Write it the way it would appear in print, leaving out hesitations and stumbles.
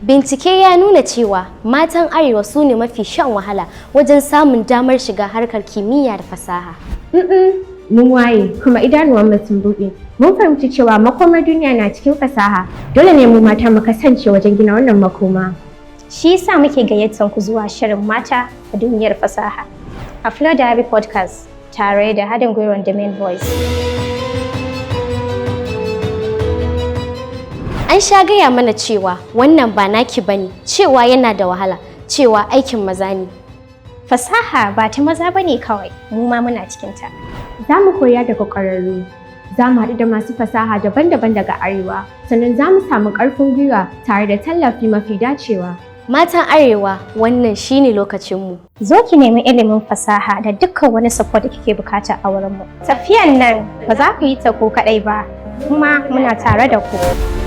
Bincike ya nuna cewa matan Arewa su ne mafi shan wahala wajen samun damar shiga harkar kimiyya da fasaha. Mun waye kuma idanuwanmu sun buɗe. Mun fahimci cewa makomar duniya na cikin fasaha. Dole ne mu mata mu kasance wajen gina wannan makoma. Shi yasa muke gayyatar ku zuwa shirin Mata a Duniyar Fasaha a Flow Diary Podcast tare da haɗin gwiwar The Main Voice. An sha gaya mana cewa wannan ba naki bane, cewa yana da wahala, cewa aikin maza ne. Fasaha ba ta maza bane kawai, mu ma muna cikinta. Za mu koya daga ƙwararru. Za mu haɗu da masu fasaha daban-daban daga Arewa, sannan za mu samu ƙarfin gwiwa tare da tallafi mafi dacewa. Matan Arewa, wannan shine lokacinmu. Zo ki nemi ilimin fasaha da dukkan wani support da kike bukata a wurinmu. Tafiyan nan ba za ku yi ta ku kaɗai ba, kuma muna tare da ku.